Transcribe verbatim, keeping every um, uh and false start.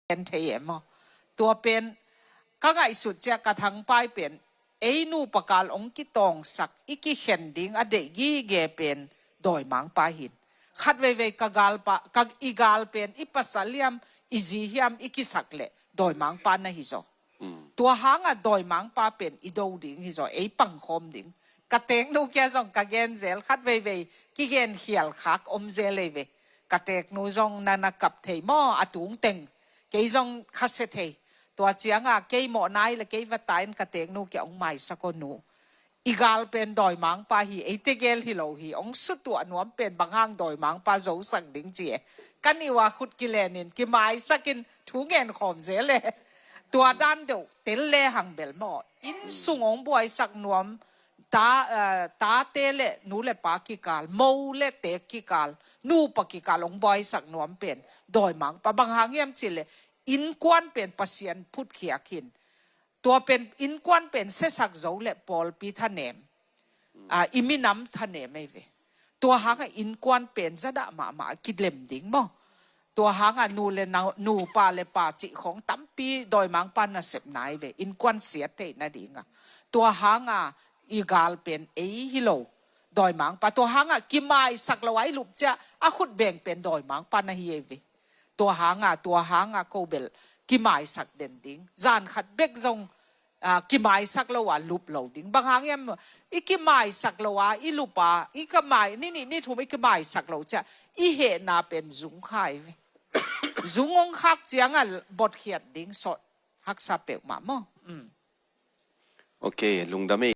Kikhen thei e maw? Tua pen ka ngaihsut ciah ka thangpai pen ei nupa kal hong kitawngsak i kikhen ding a deih gige pen dawimangpa hin. Khat veivei ka galpa, ka i gal pen i pasal hiam, i zi hiam i kisak leh dawimangpa na hi zaw. Tua hanga dawimangpa pen i do ding hi zaw, ei pangkhawm ding. Ka teeknu kia zong ka gen zel, khat veivei kigen khial khak om zel ei ve. Ka teeknu zong na na kap thei maw, a tung teng. Kei zong khasia thei. Tua cianga kei mawh nai le kei va tai in ka teeknu kia hong maisak aw nu. I gal pen dawimangpa hi, ei tegel hi lo hi, hong sutuah nuam pen bang hang dawimangpa zosak ding ci e. Ka nih ua khut kilenin kimaisakin thu ngen khawm zel e. Tua dan deuh tel le hang bel maw. Inn sung hong buaisak nuam, ta, eh, tate le nu le pa kikal, mo le teek kikal, nupa kikal hong buaisak nuam pen dawimangpa. Bang hang hiam cih leh innkuan pen Pasian phutkhiak hin. Tua pen innkuan pen siasak zo le pawlpi thanem, a, i minam thanem ei ve. Tua hanga innkuan pen zadah mahmah a kilem ding maw? Tua hanga nu le nau, nupa le pa cih khawng tampi dawimangpa nasepna ei ve, innkuan siat theih nadinga. Tua hanga i gal pen ei hi lo, dawimangpa. Tua hanga kimaisak lo a i lup ciah a khut beng pen dawimangpa na hi ei ve. Tua hanga, tua hanga ko bel kimaisak den ding. Zan khat bek zong, ah, kimaisak lo a lup lo ding. Bang hang hiam, i kimaisak lo a i lup a, i kamai, ni nih ni thum i kimaisak lo ciah i hehna pen zung kha ei ve. Zung hong khak cianga botkhiat ding sawt haksa peuhmah maw? Mm. Ok, lungdam ei.